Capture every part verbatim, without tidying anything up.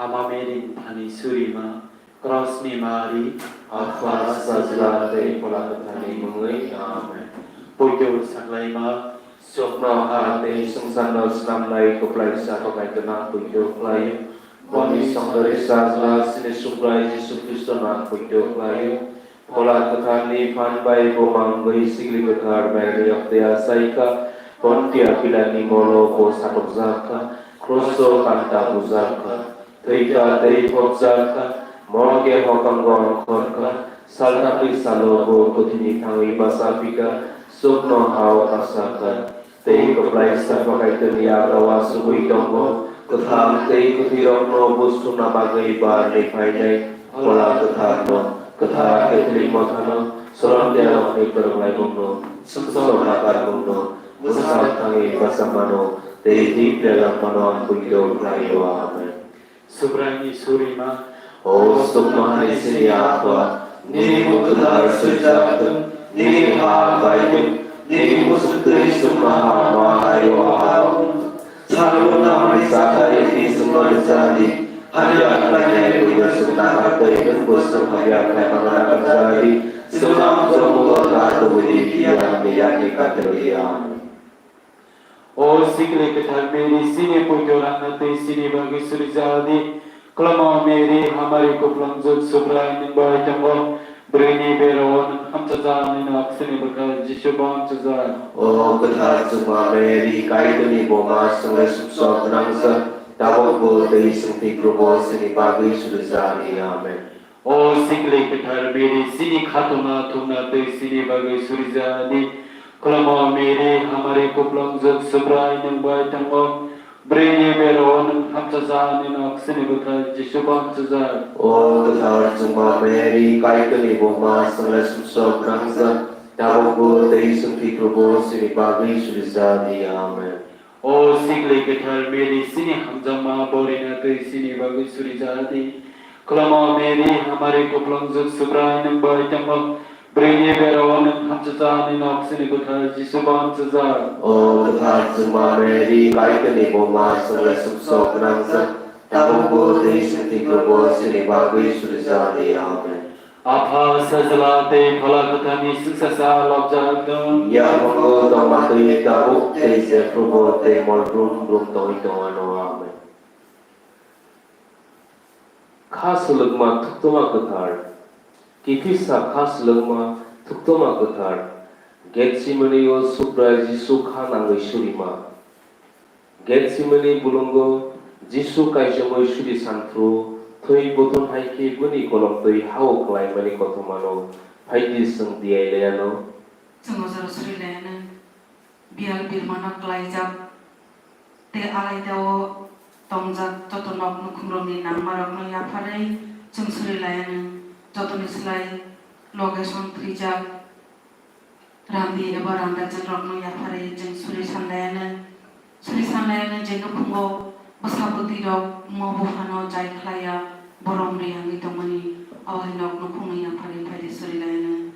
Ama Mary ni thani surima, Krosni Mari, Apha, Sajla tei Phola Kwtharni mungwi. Amen. Poito saklaima, sukno ha tei swngcharno snamnai kwplaisa Kaitorno ang poito khlaio. Boni songdari Sajla chini Subrai Jisu Khristono ang poito khlaio. Phola Kwtharni phan bai bo mangwi sikli kwthar Mary ni yak tei achaikha. Pontia Pilatni molo bo satokjakha, kruso kanta bujakha, thwikha tei phobjakha, morge hokango ongkhorkha, salthangni salo bo kwthwini thangwi bachaphikha, sukno hao kasakha. Tei kwplaisa Kaitorni yago uansugwi tongo, kwthang tei kwthwirokno buchukna bagwi barwi phainai Phola Kwtharno, kwthar Catholic Mothano, soron diarokni kwrwnglaimungno, sumsok nakarmungno, bwsang thangwi bachamano tei thwi phlelangmano ang poito khlaio. Amen. Subraini surima. O sukno hani chini Apha, nini mung kwthar swijak thung, nini ha bai thung, nini muchung twi chwngno ha ma hai o ha o. Salbrum nangmani cha khlai tini chwngno rwchadi, hamya khlainai buino chwng nahar twi nwng bo chwng hamya khlai manna rwchadi. Chwngno amchokmungo ta tubudi, phiya hamya yakni katelodi. Amen. O sikli kwthar Mary, chini poito rangna tei chini bagwi surijadi. Kwlwngma Mary, hamari kupulungjwk, Subrai nwng bai tongo. Bwrwini berao nwng hamchajak, nini oksini bwkhak Jisu bo hamchajak. O kwthar chwngma Mary, Kaitorni buma, chwngno sumsok gwnangjak, tabukbo tei chwng thwikrokbo chini bagwi surijadi. Amen. O sikli kwthar Mary, chini khatungna thumna tei chini bagwi surijadi. Kwlwngma Mary, hamari kupulungjwk, Subrai nwng bai tongo. Bwrwini berao nwng hamchajak, nini oksini bwkhak Jisu bo hamchajak. O kwthar chwngma Mary, Kaitorni buma, chwngno sumsok gwnangjak, tabukbo tei chwng thwikrokbo chini bagwi surijadi. Amen. O sikli kwthar Mary, chini hamjakma borina twi chini bagwi surijadi. Kwlwngma Mary, hamari kupulungjwk, Subrai nwng bai tongo. Bwrwini berao nwng hamchajak, nini oksini bwkhak Jisu bo hamchajak. O kwthar chwngma Mary, Kaitorni buma, chwngno sumsok gwnangjak, tabukbo tei chwng thwikrokbo chini bagwi surijadi. Amen. Apha, Sajla tei Phola Kwtharni swngchasa lobjak thung. Yaphango tongma twi tabuk tei jephrubo tei mol brum brum tongwi tongwano. Amen. Kha swlwkma thuktwma kwthar. Kiphilsa kha swlwkma thuktwma kwthar. Getsemani o Subrai Jisu kha nangwi surima. Getsemani bulungo Jisu kaichomwi suri sanphru thwi buthun hai khe bwni kolomtwi ha-o kwlaimani kothomano phaidi chwng diyailaiano. Chwng o jora surilaiyano, biyal birmano kwlaijak tei alaida o tongjak joto nok nukhungrokni nangmarokno yapharwi chwng surilaiyano, jotoni slai location thwijak. Randi eba randa chwng rokno yapharwi chwng suri sanlaiyano, suri sanlaiyano je nukhungo bwsa bwtwi rok mo buphano jai khlaiya, borom ri hangwi tongmani, o hai nok nukhungno yapharwi phaidi suri laiyano.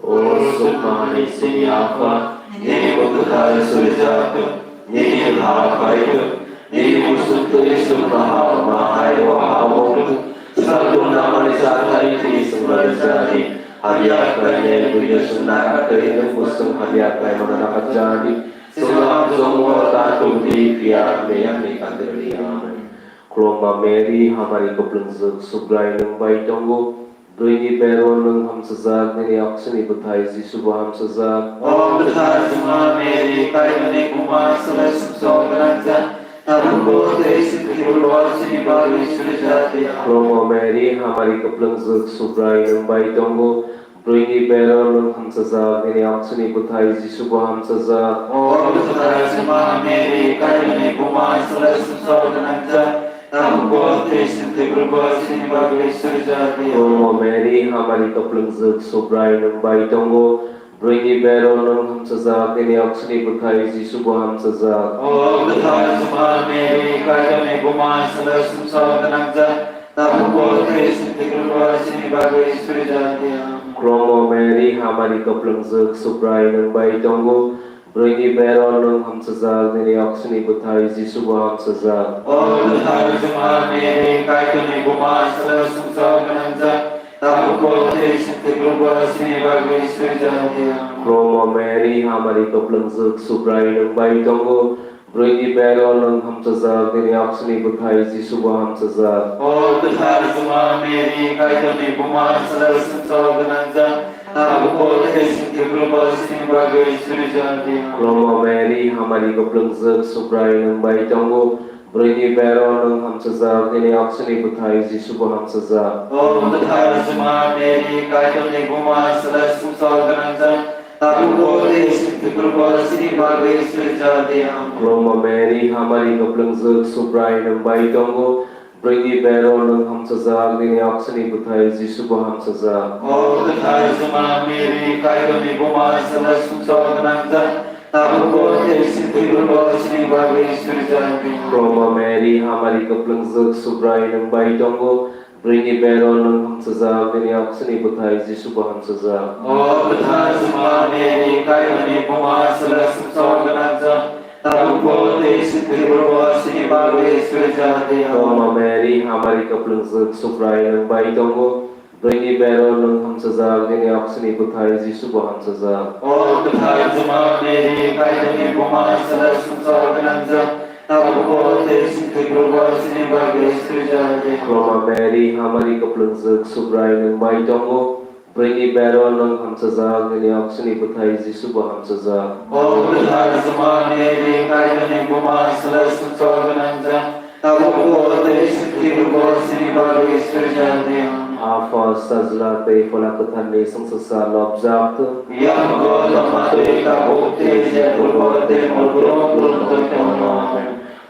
O sukno hani chini Apha, nini mung kwthar surijak thung, nini ha phai thung, nini muchung twi chwngno ha ma hai o ha o thung. Salbrum nangmani cha khlai tini chwngno rwchadi. Hamya khlainai buino chwng nahar tei nwng bo chwng hamya khlai manna nahar jani. Chwngno amchokmungo ta tubudi, phiya hamya yakni katelodi. Amen. Kwlwngma Mary, hamari kupulungjwk, Subrai nwng bai tongo. Bwrwini berao nwng hamchajak, nini oksini bwthai Jisu bo hamchajak. O kwthar chwngma Mary, Kaitorni buma, chwngno sumsok gwnangjak, tabukbo tei chwng thwikrokbo chini bagwi surijadi. Kwlwngma Mary, hamari kupulungjwk, Subrai nwng bai tongo. Bwrwini berao nwng hamchajak, nini oksini bwthai Jisu bo hamchajak. O kwthar chwngma Mary, Kaitorni buma, chwngno sumsok gwnangjak, tabukbo tei chwng thwikrokbo chini bagwi surijadi. Kwlwngma Mary, hamari kupulungjwk, Subrai nwng bai tongo. Bwrwini berao nwng hamchajak, nini oksini bwthai Jisu bo hamchajak. O kwthar chwngma Mary, Kaitorni buma, chwngno sumsok gwnangjak, tabukbo tei chwng thwikrokbo chini bagwi surijadi. Amen. Kwlwngma Mary, hamari kupulungjwk, Subrai nwng bai tongo. Bwrwini bero nwng hamchajak, nini oksini bwthai Jisu bo hamchajak. O kwthar Juma Mary, Kaitorni buma, swkang sumsok gwnangjak, tabukbo tei sini bagwi suri jani. Khulumma Mary, hamari kwplwngjwk, Subrai nwng bai tongo. Bwrwini bero nwng hamchajak, nini oksini bwthai Jisu bo hamchajak. O kwthar Juma Mary, Kaitorni buma, swkang sumsok gwnangjak, tabukbo tei sini bagwi suri jani. Khulumma Mary, hamari kwplwngjwk, Subrai nwng bai tongo. Bwrwini bero nwng hamchajak, nini oksini bwthai Jisu bo hamchajak. O kwthar Juma Mary, Kaitorni buma, swkang sumsok gwnangjak, tabukbo tei sini bagwi suri jani. Khulumma Mary, hamari kwplwngjwk, Subrai nwng bai tongo. Bwrwini bero nwng hamchajak, nini oksini bwthai Jisu bo hamchajak. O kwthar Juma Mary, Kaitorni buma, swkang sumsok gwnangjak, tabukbo tei sini bagwi suri jani. Khulumma Mary, hamari kwplwngjwk, Subrai nwng bai tongo. Bwrwini bero nwng hamchajak, nini oksini bwthai Jisu bo hamchajak. O kwthar Juma Mary, Kaitorni buma, swkang sumsok gwnangjak, tabukbo tei sini bagwi suri jani. Khulumma Mary, hamari kwplwngjwk, Subrai nwng bai tongo. Bwrwini bero nwng hamchajak, nini oksini bwthai Jisu bo hamchajak. O kwthar Juma Mary, Kaitorni buma, swkang sumsok gwnangjak, tabukbo tei sini bagwi suri jani. Khulumma Mary, hamari kwplwngjwk, Subrai nwng bai tongo. Bwrwini bero nwng hamchajak, nini oksini bwthai Jisu bo hamchajak. O kwthar Juma Mary, Kaitorni buma, swkang sumsok gwnangjak, tabukbo tei sini bagwi suri jani. Apha, Sajla tei Phola Kwtharni chwngsasa lobjak thung. Yago tongma tei tabuk tei jephuru tei murgulok kurum tongma.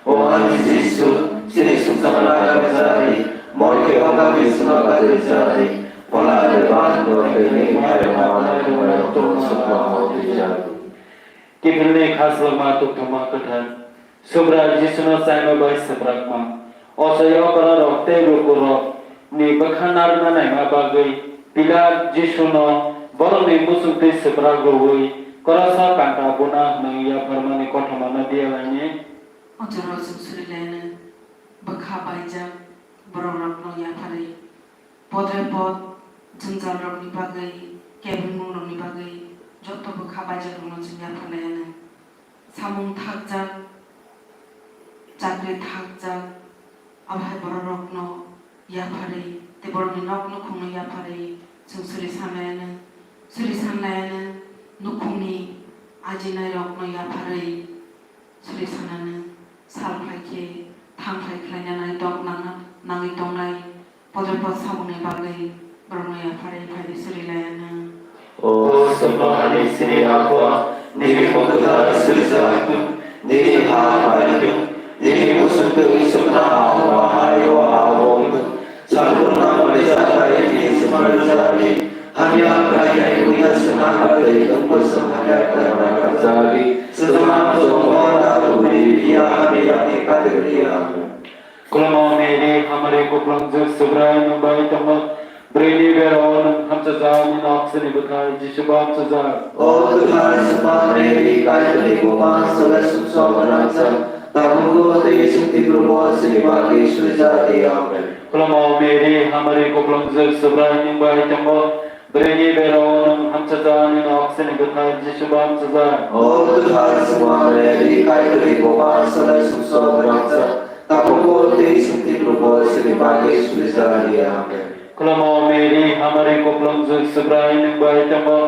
O ani Jisu, chini sumsokna kajari, morke okami suna kajari, phola ani bando tei ni mairokma tongma tongma sukma hoti jari. Kiphilni khaslokma tongthokma kwthar, Subrai Jisuno chaima bai swprakma, ochai okra rok tei luku rok ni bwkha narwkna naima bagwi Pilat Jisuno borokni muchungtwi swprak rwui kroso kanta buna hwnwi yapharmani kothomano diya laini. O jorao chwng suri laino bwkha baijak borokrokno yapharwi, podre pod jwngjalrokni bagwi, kebengmungrokni bagwi joto bwkha baijakrokno chwng yaphar laino. Samung thakjak, chakri thakjak, abo hai borokrokno yapharwi tei borokni nok nukhungno yapharwi chwng suri san laino, suri san laino nukhungni ajinairokno yapharwi suri sanano sal phai khe thang phai khlaina nai tong nang-, nangwi tongnai podre pod samungni bagwi borokno yapharwi phaidi suri laiano. O Sobrani sini Apha, nini mung kwthar suri jathung, nini ha phaithung, nini muchungtwi sukna ha o ma hai o ha o wngthung. Salbrum nangmani jathai nini sumar jari, hamya khainai buina sumar batwi nungbo sumar khainai jari, sujuma jongmo da buri biya hamya ni kadir biya. Khulumma Mary, hamari kuplung jwk Subrai nwng bai tongo, bwrwini bero nwng hamchajak, nini oksini bwthai Jisu bo hamchajak. O kwthar Suma Mary, Kaitorni buma, swlai sumsok gwnangjak, tabukbo tei chwng twiphrubo chini bagwi suri jadi. Amen. Khulumma Mary, hamari kuplung jwk Subrai nwng bai tongo, bwrwini bero nwng hamchajak, nini oksini bwthai Jisu bo hamchajak. O kwthar Suma Mary, Kaitorni buma, swlai sumsok gwnangjak, tabukbo tei chwng twiphrubo chini bagwi suri jadi. Amen. Khulumma Mary, hamari kuplung jwk Subrai nwng bai tongo,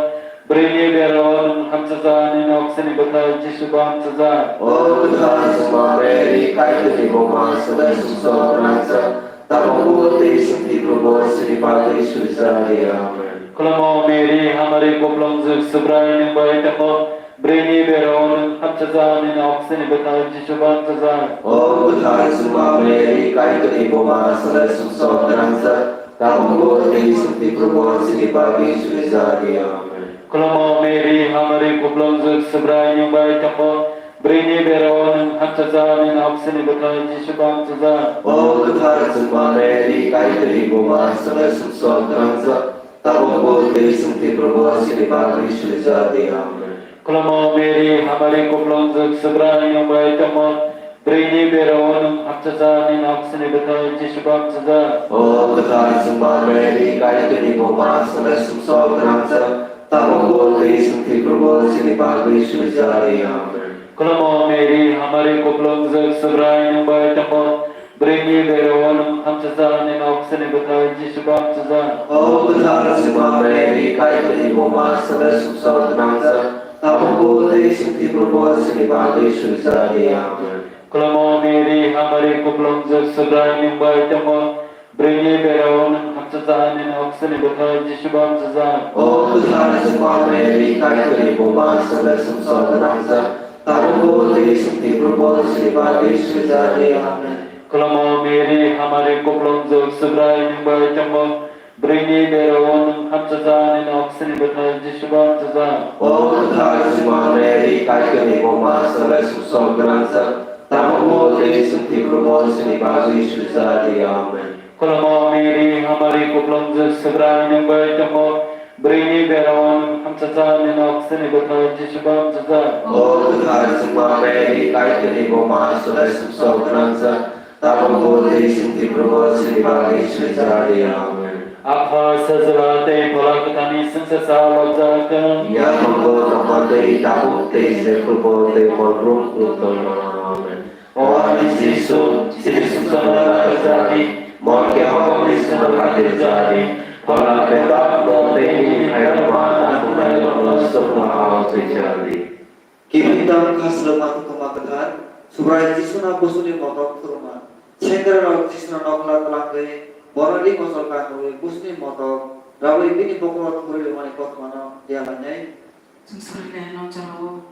bwrwini bero nwng hamchajak, nini oksini bwthai Jisu bo hamchajak. O kwthar Suma Mary, Kaitorni buma, swlai sumsok gwnangjak, tabukbo tei chwng twiphrubo chini bagwi suri jadi. Amen. Khulumma Mary, hamari kuplung jwk Subrai nwng bai tongo, bwrwini bero nwng hamchajak, nini oksini bwthai Jisu bo hamchajak. O kwthar Suma Mary, Kaitorni buma, swlai sumsok gwnangjak, tabukbo tei chwng twiphrubo chini bagwi suri jadi. Amen. Khulumma Mary, hamari kuplung jwk Subrai nwng bai tongo, bwrwini bero nwng hamchajak, nini oksini bwthai Jisu bo hamchajak. O kwthar Suma Mary, Kaitorni buma, swlai sumsok gwnangjak, tabukbo tei chwng twiphrubo chini bagwi suri jadi. Amen. Khulumung Mary, hamari kuplungjwk, Subrai nwng bai tongo. Bwrwini bera-o nwng hamchajak, nini oksini bwthai Jisu bo hamchajak. O kwthar chwngma Mary, Kaitorni buma, swngcharni sumsok gwnangjak, tabukbo tei chwng thwiphrubo chini bagwi suijak di. Amen. Khulumung Mary, hamari kuplungjwk, Subrai nwng bai tongo. Bwrwini bera-o nwng hamchajak, nini oksini bwthai Jisu bo hamchajak. O kwthar chwngma Mary, Kaitorni buma, swngcharni sumsok gwnangjak, tabukbo tei chwng thwiphrubo chini bagwi suijak di. Amen. Khulumung Mary, hamari kuplungjwk, Subrai nwng bai tongo. Bwrwini bera-o nwng hamchajak, nini oksini bwthai Jisu bo hamchajak. O kwthar chwngma Mary, Kaitorni buma, swngcharni sumsok gwnangjak, tabukbo tei chwng thwiphrubo chini bagwi suijak di. Amen. Khulumung Mary, hamari kuplungjwk, Subrai nwng bai tongo. Bwrwini bera-o nwng hamchajak, nini oksini bwthai Jisu bo hamchajak. O kwthar chwngma Mary, Kaitorni buma, swngcharni sumsok gwnangjak, tabukbo tei chwng thwiphrubo chini bagwi suijak di. Amen. Khulumung Mary, hamari kuplungjwk, Subrai nwng bai tongo. Bwrwini bera-o nwng hamchajak, nini oksini bwthai Jisu bo hamchajak. O kwthar chwngma Mary, Kaitorni buma, swngcharni sumsok gwnangjak, tabukbo tei chwng thwiphrubo chini bagwi suijak di. Amen. Apha, Sajla tei Phola Kwtharni chwngsacha lobjak. Yaphango tongma tei tabuk tei jephrubo tei monrum tongma. Amen. O ani Jisu, chini sumsokno nakarjadi, mon khe hokmani sumsok nakarjadi, phola betapno tei nini khairokma nakhungnairokno sukno hao twijadi. Kibintam khasrwkma tongma kwthar, Subrai Jisuna busuni motok phuruma. Sengkrarok Jisuna nokla twlangwi, bono ri kochol kanwi busuni motok rawi bini bokolo thuri rwmani kothomano diya lainai. Chwng surilaino jorao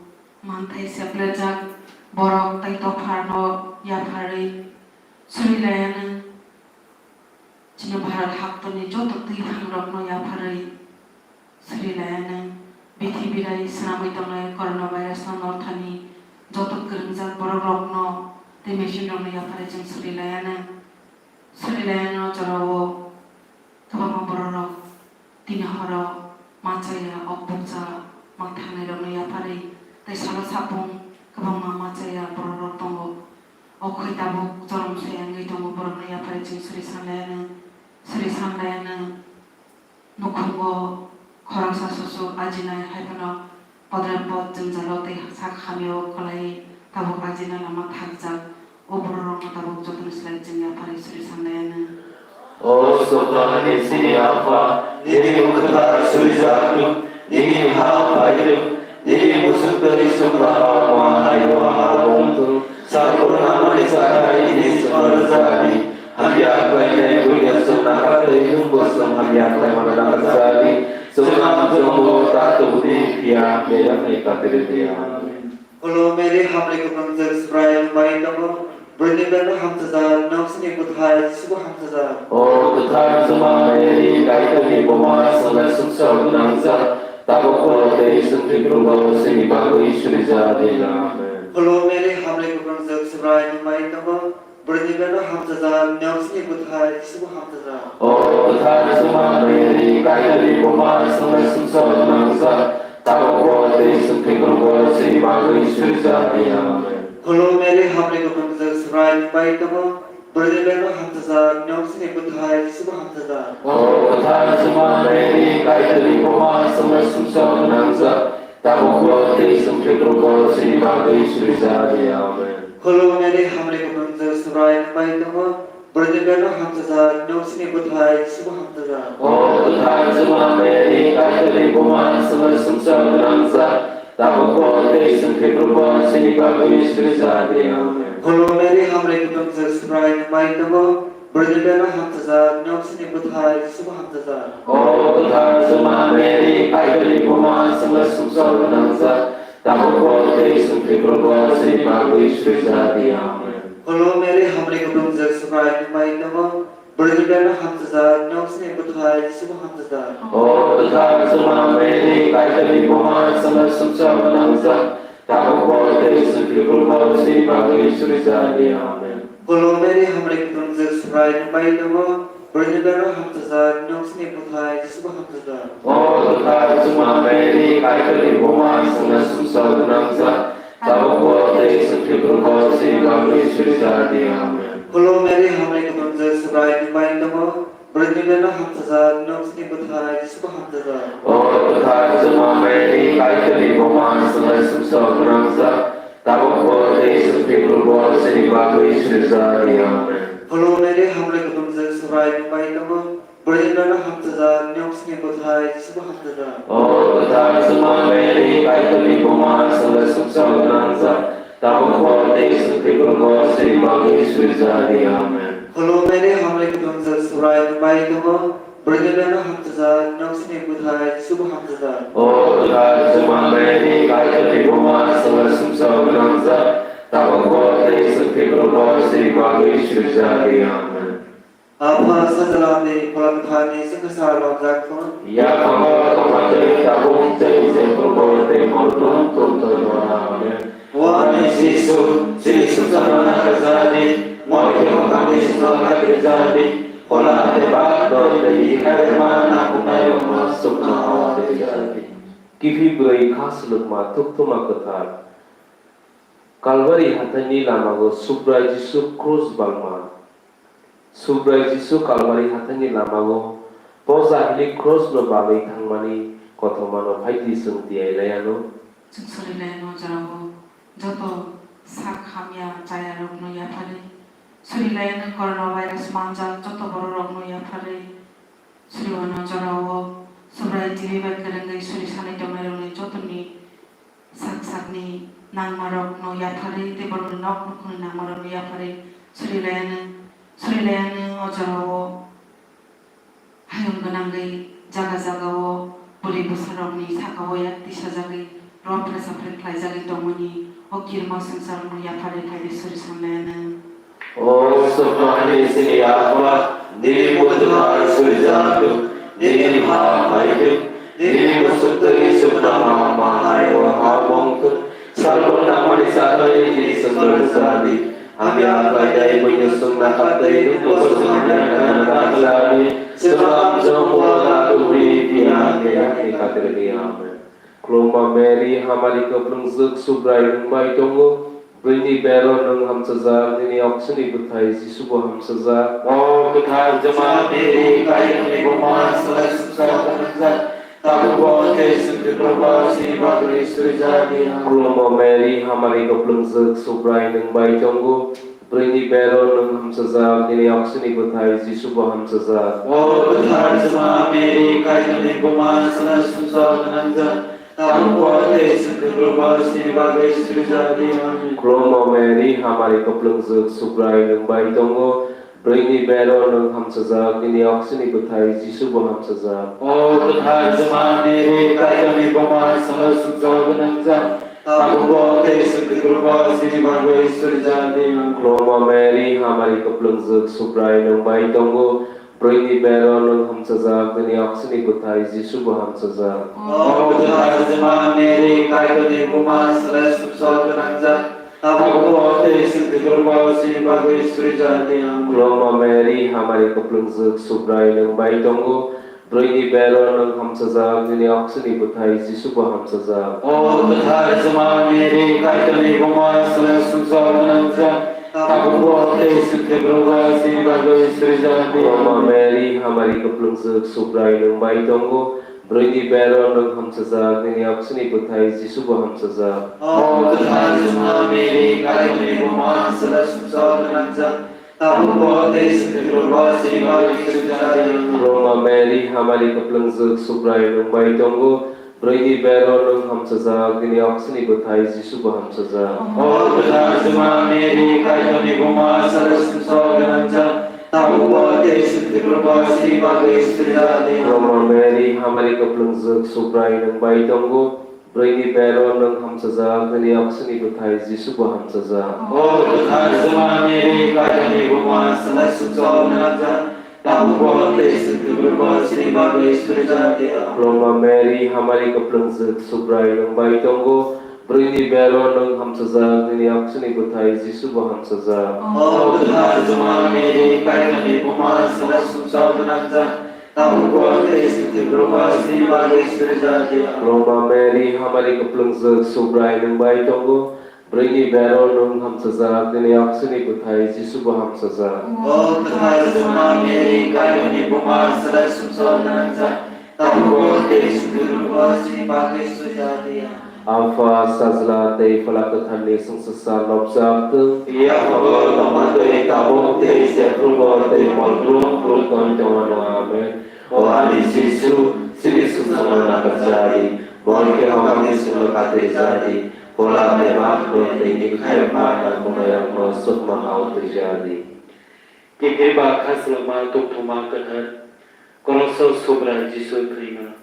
manthai seplejak borok tei dopharno yapharwi surilaino. Chini Bharat haktoni joto twi thangrokno yapharwi surilaino, bithi birai swnamwi tongnai coronavirusno northani joto kwrwngjak borokrokno tei machine rokno yapharwi chwng surilaino. Surilaino jorao kwbangma borokrok tini horo ma chaya, ok bukcha ma thangnairokno yapharwi tei salo sapung kwbangma ma chaya borokrok tongo. O khwi tabuk choromsai wngwi tongo, borokno yapharwi chwng suri sanlaiyano, suri sanlaiyano. Nukhungo khoroksa susuk ajinai, hai phano podre pod jwngjalo tei sak hamyao kwlaiwi tabuk ajina lama thakjak. O bororokno tabuk jotono slai chwng yapharwi suri sanlaiyano. O swkangni chini Apha, nini mung kwthar suijak thung, nini ha phai thung, nini muchuk twi chwng bahai ma hai o ha wng thung. Sakhuranmani chakhai nini chwngno rwjadi. Hamya khlainai buino chwng nakha tei nwngbo chwng hamya khlaimano nakarjadi. Chwng ang chongo ta tubudi phiya meyakni katiridi. Amen. Ulo Mary, hamri kwplangjak, Subrai nwng bai tongo, bwrwini bera-o hamchajak, nwng chini bwthai Jisu bo hamchajak. O kwthar chwngma Mary, Kaitorni buma, chwngno sumsok gwnangjak, tabukbo tei chwng thwiphrubo chini bagwi surijak di. Amen. Ulo Mary, hamri kwplangjak, Subrai nwng bai tongo, bwrwini bera-o hamchajak, nwng chini bwthai Jisu bo hamchajak. O kwthar chwngma Mary, Kaitorni buma, chwngno sumsok gwnangjak, tabukbo tei chwng thwiphrubo chini bagwi surijak di. Amen. Ulo Mary, hamri kwplangjak, Subrai nwng bai tongo, bwrwini bera-o hamchajak, nwng chini bwthai Jisu bo hamchajak. O kwthar chwngma Mary, Kaitorni buma, chwngno sumsok gwnangjak, tabukbo tei chwng thwiphrubo chini bagwi surijak di. Amen. Ulo Mary, hamri kwplangjak, Subrai nwng bai tongo, bwrwini bera-o hamchajak, nwng chini bwthai Jisu bo hamchajak. O kwthar chwngma Mary, Kaitorni buma, chwngno sumsok gwnangjak, tabukbo tei chwng thwiphrubo chini bagwi surijak di. Amen. Ulo Mary, hamri kwplangjak, Subrai nwng bai tongo, bwrwini bera-o hamchajak, nwng chini bwthai Jisu bo hamchajak. O kwthar chwngma Mary, Kaitorni buma, chwngno sumsok gwnangjak, tabukbo tei chwng thwiphrubo chini bagwi surijak di. Amen. Ulo Mary, hamri kwplangjak, Subrai nwng bai tongo, bwrwini bera-o hamchajak, nwng chini bwthai Jisu bo hamchajak. O kwthar chwngma Mary, Kaitorni buma, chwngno sumsok gwnangjak, tabukbo tei chwng thwiphrubo chini bagwi surijak di. Amen. Ulo Mary, hamri kwplangjak, Subrai nwng bai tongo, Bwrwini bero hamchajak, nini oksini bwthai Jisubo hamchajak. O kwthar Juma Mary, Kaitorni buma, chwngno sumsok gwnangjak, tabukbo tei chwng thwiphrubo chini bagwi surijakdi. Amen. Khulum Mary, hamari kwthwng, Subrai nwng bai tongo. Bwrwini bero hamchajak, nini oksini bwthai Jisubo hamchajak. O kwthar Juma Mary, Kaitorni buma, chwngno sumsok gwnangjak, tabukbo tei chwng thwiphrubo chini bagwi surijakdi. Amen. Khulum Mary, hamari kwthwng, Subrai nwng bai tongo. Bwrwini bero hamchajak, nini oksini bwthai Jisubo hamchajak. O kwthar Juma Mary, Kaitorni buma, chwngno sumsok gwnangjak, tabukbo tei chwng thwiphrubo chini bagwi surijakdi. Amen. Khulum Mary, hamari kwthwng, Subrai nwng bai tongo. Bwrwini bero hamchajak, nini oksini bwthai Jisubo hamchajak. O kwthar Juma Mary, Kaitorni buma, chwngno sumsok gwnangjak, tabukbo tei chwng thwiphrubo chini bagwi surijakdi. Amen. Apha Sajla tei Phola Kwtharni chwngno sa rwjak thung. Yaphango tongma twi tabuk tei jephrubo tei morokno tongthok. Amen. O ani Jisu, chini sumsokno nakarjadi, moi khe mwkhangni sumsok nakarjadi, phola tei bak dol tei bikharema nangkuknairokno sukno hawa twijadi. Kiphilwi kha swlwkma thukthuma kwthar. Kalbari hathaini lamago Subrai Jisu krus balma. Subrai Jisu Kalbari hathaini lamago poja hili krusno balwi thangmani kothomano phaidi chwng tiyai laiano. Chwng suri laiano jorao joto sak hamya chayarokno yapharwi, suri laiano coronavirus manjak joto bororokno yapharwi, suri wano jorao Subrai tv bai kwrwngwi suri sanwi tongnairokni jotoni sak sakni nangmarokno yapharwi tei borokni nok nukhungni nangmarokno yapharwi suri laiano, suri laiano o jorao hayung gwnangwi jaga jagao bwrwi bwsarokni sakao yak tisajagwi rom phre saphre khlaijagwi tongmani o kirima swngcharokno yapharwi phaidi suri san laiano. O Swkangni chini Apha, nini bukhuk suijak thung, nini ha phai thung, nini muchungtwi Swkang ma hai o ha wng thung. Salboni nangmani chathai nini chwngno rwchadi. Hamya khlainai buino chwngno kha tei nwngbo chwngno hamya khlaina kha rwchadi. Chwng amchong o da tubui phiya khe yakni khatirdi. Amen. Khulumma Mary, hamari kwplwngjwk, Subrai nwng bai tongo. Bwrwini bero nwng hamchajak, nini oksini bwthai Jisubo hamchajak. O kwthar Juma Mary, Kaitorni buma, chwngno sumsok gwnangjak, tabukbo tei chwng thwiphrubo chini bagwi surijakdi. Amen. Khulumma Mary, hamari kwplwngjwk, Subrai nwng bai tongo. Bwrwini bero nwng hamchajak, nini oksini bwthai Jisubo hamchajak. O kwthar Juma Mary, Kaitorni buma, chwngno sumsok gwnangjak, tabukbo tei chwng thwiphrubo chini bagwi surijakdi. Amen. Khulumma Mary, hamari kwplwngjwk, Subrai nwng bai tongo. Bwrwini bero nwng hamchajak, nini oksini bwthai Jisubo hamchajak. O kwthar Juma Mary, Kaitorni buma, chwngno sumsok gwnangjak, tabukbo tei chwng thwiphrubo chini bagwi surijakdi. Amen. Khulumma Mary, hamari kwplwngjwk, Subrai nwng bai tongo. Bwrwini bero nwng hamchajak, nini oksini bwthai Jisubo hamchajak. O kwthar Juma Mary, Kaitorni buma, chwngno sumsok gwnangjak, tabukbo tei chwng thwiphrubo chini bagwi surijakdi. Amen. Khulumma Mary, hamari kwplwngjwk, Subrai nwng bai tongo. Bwrwini bero nwng hamchajak, nini oksini bwthai Jisubo hamchajak. O kwthar Juma Mary, Kaitorni buma, chwngno sumsok gwnangjak, tabukbo tei chwng thwiphrubo chini bagwi surijakdi. Khulumma Mary, hamari kwplwngjwk, Subrai nwng bai tongo. Bwrwini bero nwng hamchajak, nini oksini bwthai Jisubo hamchajak. O kwthar Juma Mary, Kaitorni buma, chwngno sumsok gwnangjak, tabukbo tei chwng thwiphrubo chini bagwi surijakdi. Khulumma Mary, hamari kwplwngjwk, Subrai nwng bai tongo. Bwrwini bero nwng hamchajak, nini oksini bwthai Jisubo hamchajak. O kwthar Juma Mary, Kaitorni buma, chwngno sumsok gwnangjak, tabukbo tei chwng thwiphrubo chini bagwi surijakdi. Khulumma Mary, hamari kwplwngjwk, Subrai nwng bai tongo. Bwrwini bero nwng hamchajak, nini oksini bwthai Jisubo hamchajak. O kwthar Juma Mary, Kaitorni buma, chwngno sumsok gwnangjak, tabukbo tei chwng thwiphrubo chini bagwi surijakdi. Khulumma Mary, hamari kwplwngjwk, Subrai nwng bai tongo. Bwrwini bero nwng hamsajak, nini oksini bwthai Jisu bo hamsajak. O kwthar Juma Mary, Kaitorni buma, swngcharni sumsok gwnangjak, tabukbo tei chwngni borokni bagwi surijakdi. Roma Mary, hamari kwplwngjak, Subrai nwng bai tongo. Bwrwini bero nwng hamsajak, nini oksini bwthai Jisu bo hamsajak. O kwthar Juma Mary, Kaitorni buma, swngcharni sumsok gwnangjak, tabukbo tei chwngni borokni bagwi surijakdi. Apha, Sajla tei Phola Kwtharni chwngsasa lobjak thung. Yaphago tongma tei tabuk tei jephrubo tei molbrum phru tongwi tongmano. Amen. O ani Jisu, chini sumsokno nakarjadi, mol khe hokhamni singno kathwijadi, phola bebak tei nini khairokma nangmano sukma hao twijadi. Kiphilba khaslama tongthoma kwthar, Kroso Subrai Jisu thwima.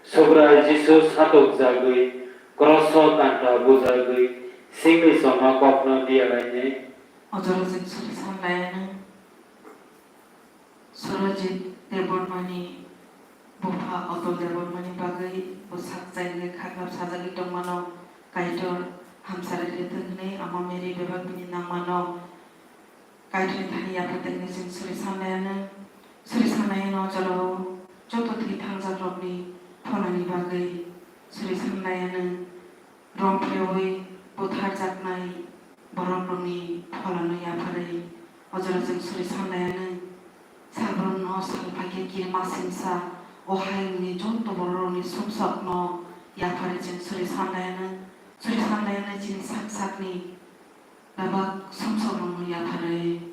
Subrai Jisu satokjagwi, kroso kanta bujagwi, singni chongma kokno biyalainai. O jora chwng suri sanlaiyano. Surajit Debbarmani bupha Atul Debbarmani bagwi bwsak chaigwi khaklap sajagwi tongmano Kaitor hamsari rithwng hwnwi ama Mary bebak bini nangmano Kaitorni thani yaphartengni chwng suri sanlaiyano, suri sanlaiyano o jorao joto thwi thangjakrokni pholani bagwi suri sanlaiyano. Romphreui butharjaknai borokrokni pholano yapharwi o jora chwng suri sanlaiyano. Salbrumno sal phaikhe kirima singsa o hayungni joto borokrokni sumsokno yapharwi chwng suri sanlaiyano. Suri sanlaiyano chini sak sakni bebak sumsokrokno yapharwi.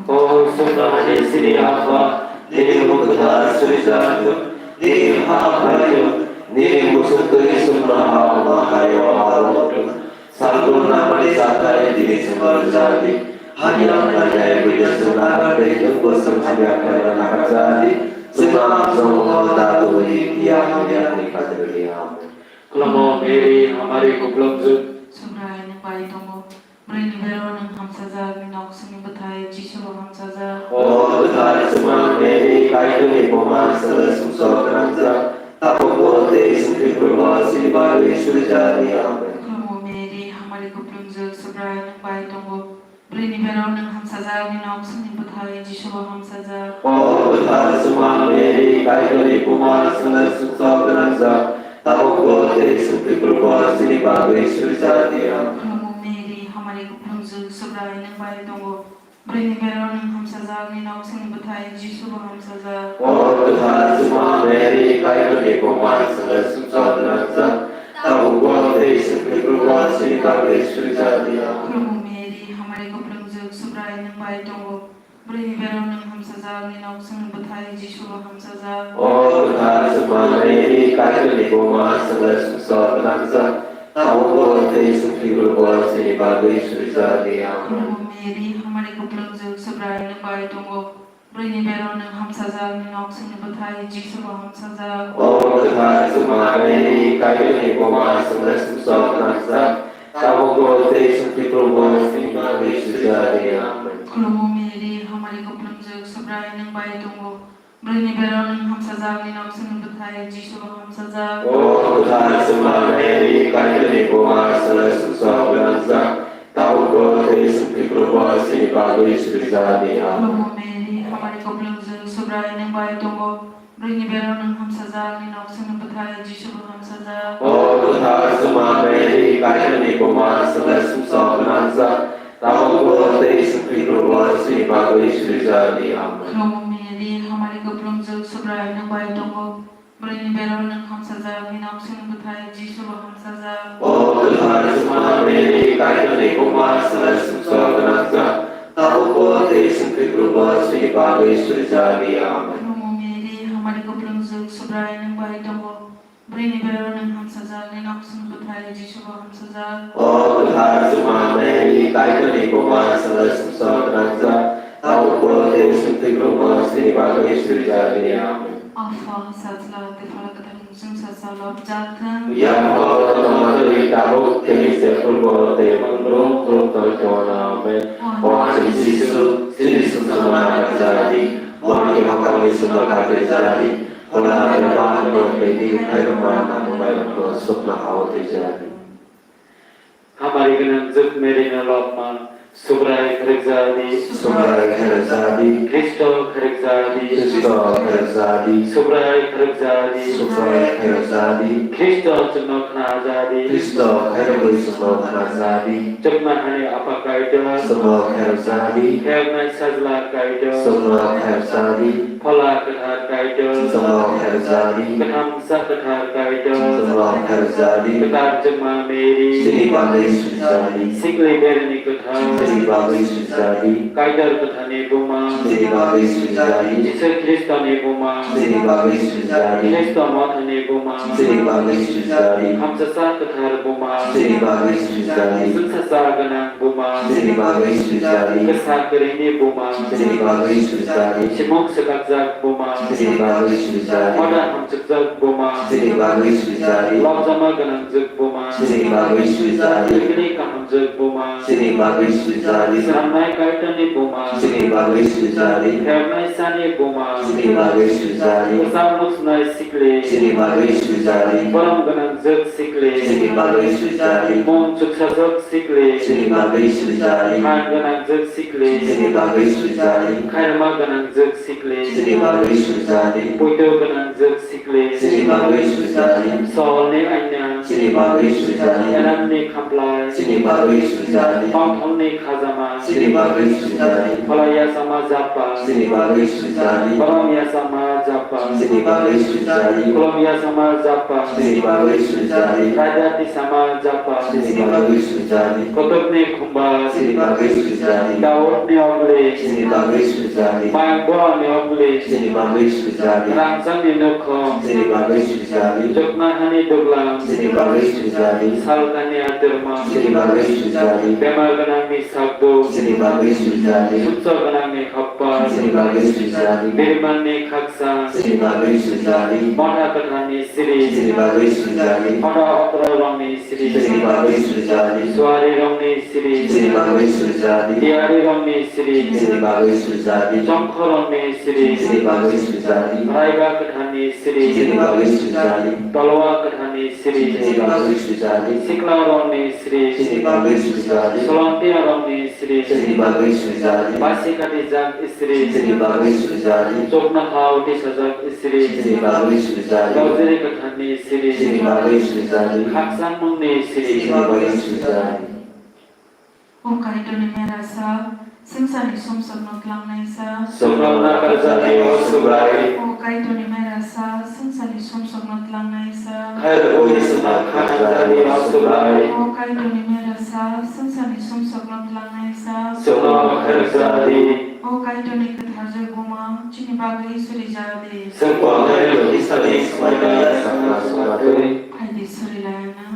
O sumnani chini Apha, nini mung kwthar surijak thung, nini ha phaijak, nini muchung twi sumno ha-o ma hayo abo thung. Salbrum nangmani chathai tini chwngno rwjadi. Hamya wngnai buino chwng nakardi, nwngbo chwng hamya khlaina nakarjadi. Chwngno amjokmano da tubudi, phiya hamya hwnwi khatirdi. Amen. Khulumgo Mary, hamari kupulungjwk. Subrai nwng bai tongo. Bwrwini bero nwng hamsajak, nini oksini bwthai Jisu bo hamsajak. O kwthar Juma Mary, Kaitorni buma, swngcharni sumsok gwnangjak, tabukbo tei chwngni borokni bagwi surijakdi. Amen. Khulumgo Mary, hamari kupulungjwk, Subrai nwng bai tongo. Bwrwini bero nwng hamsajak, nini oksini bwthai Jisu bo hamsajak. O kwthar Juma Mary, Kaitorni buma, swngcharni sumsok gwnangjak, tabukbo tei chwngni borokni bagwi surijakdi. Amen. Khulumgo Mary, hamari kupulungjwk, Subrai nwng bai tongo. Bwrwini bero nwng hamsajak, nini oksini bwthai Jisu bo hamsajak. O kwthar Juma Mary, Kaitorni buma, swngcharni sumsok gwnangjak, tabukbo tei chwngni borokni bagwi surijakdi. Amen. Khulumgo Mary, hamari kupulungjwk, Subrai nwng bai tongo. Bwrwini bero nwng hamsajak, nini oksini bwthai Jisu bo hamsajak. O kwthar Juma Mary, Kaitorni buma, swngcharni sumsok gwnangjak, tabukbo tei chwngni borokni bagwi surijakdi. Amen. Khulumgo Mary, hamari kupulungjwk, Subrai nwng bai tongo. Bwrwini bero nwng hamsajak, nini oksini bwthai Jisu bo hamsajak. O kwthar Juma Mary, Kaitorni buma, swngcharni sumsok gwnangjak, tabukbo tei chwngni borokni bagwi surijakdi. Amen. Khulumgo Mary, hamari kupulungjwk, Subrai nwng bai tongo. Bwrwini bero nwng hamsajak, nini oksini bwthai Jisu bo hamsajak. O kwthar Juma Mary, Kaitorni buma, swngcharni sumsok gwnangjak, tabukbo tei chwngni borokni bagwi surijakdi. Amen. Khulumgo Mary, hamari kupulungjwk, Subrai nwng bai tongo. Bwrwini bero nwng hamsajak, nini oksini bwthai Jisu bo hamsajak. O kwthar Juma Mary, Kaitorni buma, swngcharni sumsok gwnangjak, tabukbo tei chwngni borokni bagwi surijakdi. Amen. Khulumgo Mary, hamari kupulungjwk, Subrai nwng bai tongo. Bwrwini bero nwng hamsajak, nini oksini bwthai Jisu bo hamsajak. O kwthar Juma Mary, Kaitorni buma, swngcharni sumsok gwnangjak, tabukbo tei chwngni borokni bagwi surijakdi. Amen. Khulumgo Mary, hamari kupulungjwk, Subrai nwng bai tongo. Bwrwini bero nwng hamsajak, nini oksini bwthai Jisu bo hamsajak. O kwthar Juma Mary, Kaitorni buma, swngcharni sumsok gwnangjak, tabukbo tei chwngni borokni bagwi surijakdi. Amen. Apha, Sajla tei Phola Kwtharni chwngsasa lobjak thung. Yaphago tongma twi tabuk tei jephrubo tei mungrung phru tongwi tongmano. Amen. O ani Jisu, chini sumsokno nakarjadi, mol khe hokhamni singno kathwijadi, Bola eba no bini khairokma nangmani sukna hao twijadi. Hamari gwnang jwk Mary no lobma, Subrai kharwkjadi. Subrai kharwkjadi. Khristo kharwkjadi. Khristo kharwkjadi. Subrai kharwkjadi. Subrai kharwkjadi. Khristo chwngno khnajadi. Khristo khairokwi chwngno khnajadi. Chwkma hani Apha Kaitor. Chwngno kharwkjadi. Khairoknai Sajla Kaitor. Chwngno kharwkjadi. Phola Kwthar Kaitor. Chwngno kharwkjadi. Kwtham Bwsa Kwthar Kaitor. Chwngno kharwkjadi. Kwthar Chwngma Mary. Chini bagwi swijadi. Sikli Berni Kwthar. Chini bagwi swijadi. Kaitor Kwtharni Buma. Chini bagwi swijadi. Jisu Khristoni Buma. Chini bagwi swijadi. Khristo Mothani Buma. Chini bagwi swijadi. Hamsasa Kwthar Buma. Chini bagwi swijadi. Chwngsasa gwnang Buma. Chini bagwi swijadi. Kwsa kwrwini Buma. Chini bagwi swijadi. Simung swkakjak Buma. Chini bagwi swijadi. Moda hamchwkjak Buma. Chini bagwi swijadi. Lobjama gwnangjwk Buma. Chini bagwi swijadi. Bini kahamjwk Buma. Chini bagwi swijadi. Swnamnai Kaitorni Buma. Chini bagwi swijadi. Phernaisani Buma. Chini bagwi swijadi. Kwchang muchunai Sikli. Chini bagwi swijadi. Borom gwnangjwk Sikli. Chini bagwi swijadi. Mung chuksajwk Sikli. Chini bagwi swijadi. Phan gwnangjwk Sikli. Chini bagwi swijadi. Khairokma gwnangjwk Sikli. Chini bagwi swijadi. Poito gwnangjwk Sikli. Chini bagwi swijadi. Solni Aina. Chini bagwi swijadi. Elamni Khamplai. Chini bagwi swijadi. Tongthokni Khajama. Chini bagwi swijadi. Phola Yasama Jappa. Chini bagwi swijadi. Borom Yasama Jappa. Chini bagwi swijadi. Khulum Yasama Jappa. Chini bagwi swijadi. Raida Tisama Jappa. Chini bagwi swijadi. Kotokni Khumba. Chini bagwi swijadi. Daudni Ogli. Chini bagwi swijadi. Mayang Borokni Ogli. Chini bagwi swijadi. Rangchakni Nukhung. Chini bagwi swijadi. Chukmahani Duglam. Chini bagwi swijadi. Salkani Adirma. Chini bagwi swijadi. Bemar gwnangni Sakduk. Chini bagwi swijadi. Sukchok gwnangni Hokpar. Chini bagwi swijadi. Birimanni Khaksa. Chini bagwi swijadi. Motha Kwtharni Sri. Chini bagwi swijadi. Motha Okra Rongni Sri. Chini bagwi swijadi. Suari Rongni Sri. Chini bagwi swijadi. Diari Rongni Sri. Chini bagwi swijadi. Chongkho Rongni Sri. Chini bagwi swijadi. Raiba Kwtharni Sri. Chini bagwi swijadi. Tolwa Kwtharni Sri. Chini bagwi swijadi. Sikla Rongni Sri. Chini bagwi swijadi. Solomtia Rongni Sri. Chini bagwi swijadi. Basi Katijak Sri. Chini bagwi swijadi. Chuknohao Tisajak Sri. Chini bagwi swijadi. Rojri Kwtharni Sri. Chini bagwi swijadi. Khakchangmungni Sri. Chini bagwi swijadi. O Kaitorni Merasa, swngcharni sumsokno twlangnaisa. Chuknohao nakarjadi, O Subrai. O Kaitorni Merasa, swngcharni sumsokno twlangnaisa. Khairokwi chwngno khanajadi, O Subrai. O Kaitorni Merasa, swngcharni sumsokno twlangnaisa. Chuknohao khairokjadi. O Kaitorni kwtharjak Buma, chini bagwi surijadi. Chwng kolnai logisani swmaina yachakna swngcharwi. Phaidi surilaina.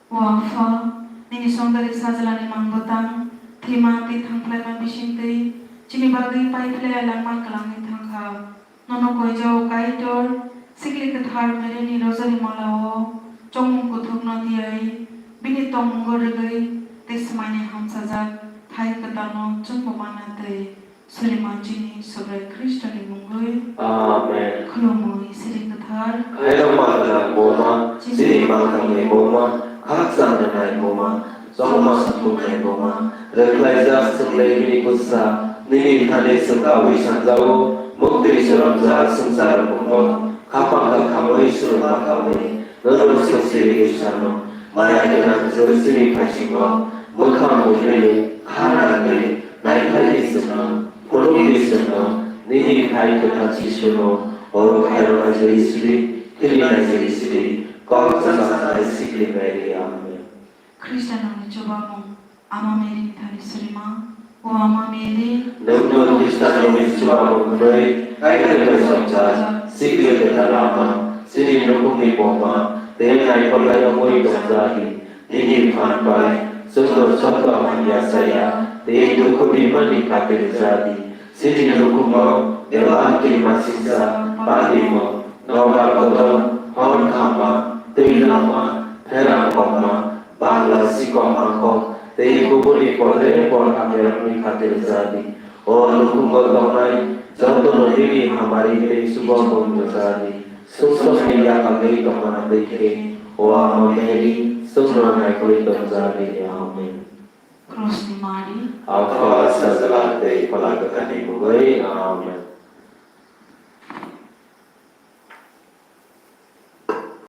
O Apha, nini songdari Sajlani mang bwtang, thwima tei thangphlaima bisingtwi chini bagwi paiphlaiya langma kwlangwi thangkha. Nono koijao Kaitor, sikli kwthar Maryni rosary malao chongmung kuthukno tiyai, bini tongmungo rwgwi tei swmaini hamchajak thai kwtalno chwngbo manna twi. Surimanjini Subrai Khristoni mungwi. Amen. Khulumui Sri Kwthar. Khairokma gwnang Buma, chini mangthangni Buma, khakchang rwnai Buma, chongma sapungnai Buma, rwkhlaijak chwng le bini bwsa, nini thani chwng kaui sanjao, muktwi chwrwngjak swngchar bukhuk, khapang khamwi chwrwngma kaui, nono chwng sirigwi sano, maya gwnang chwng siri phaisingo, bwkhang buphili, kha nangwi, naikhlai chwngno. Phunukdi chwngno nini Phai Kwthar Jisuno, oro khairoknai Joi Sri, khilinai Joi Sri, kok chasaknai Sikli Mary. Amen. Khristanoni chubamung, Ama Mary ni thani surima, O Ama Mary, nwngno Khristanoni chubamung hwnwi Kaitorni chongcha, Sikli Kwthar Ama, chini nukhungni buma, tei naikol lai wngwi tongjadi. Nini phan bai chwngno joto hamya chaya tei dukhu rimani khatir jadi. Chini nukhungo bebak kirimasingcha, padimo, nobar kotor, hor khamma, twi langma, pherang kokma, bangla sikok mangkok tei kubuni pore por hamyarokni khatir jadi. O nukhungo tongnai jotono nini hamari tei chubamungo jadi. Sumsokni yakagwi tongmani twi khe, O Ama Mary, chwngno naikolwi tongjak di. Amen. Krosni mari. Apha, Sajla tei Phola Kwtharni mungwi. Amen.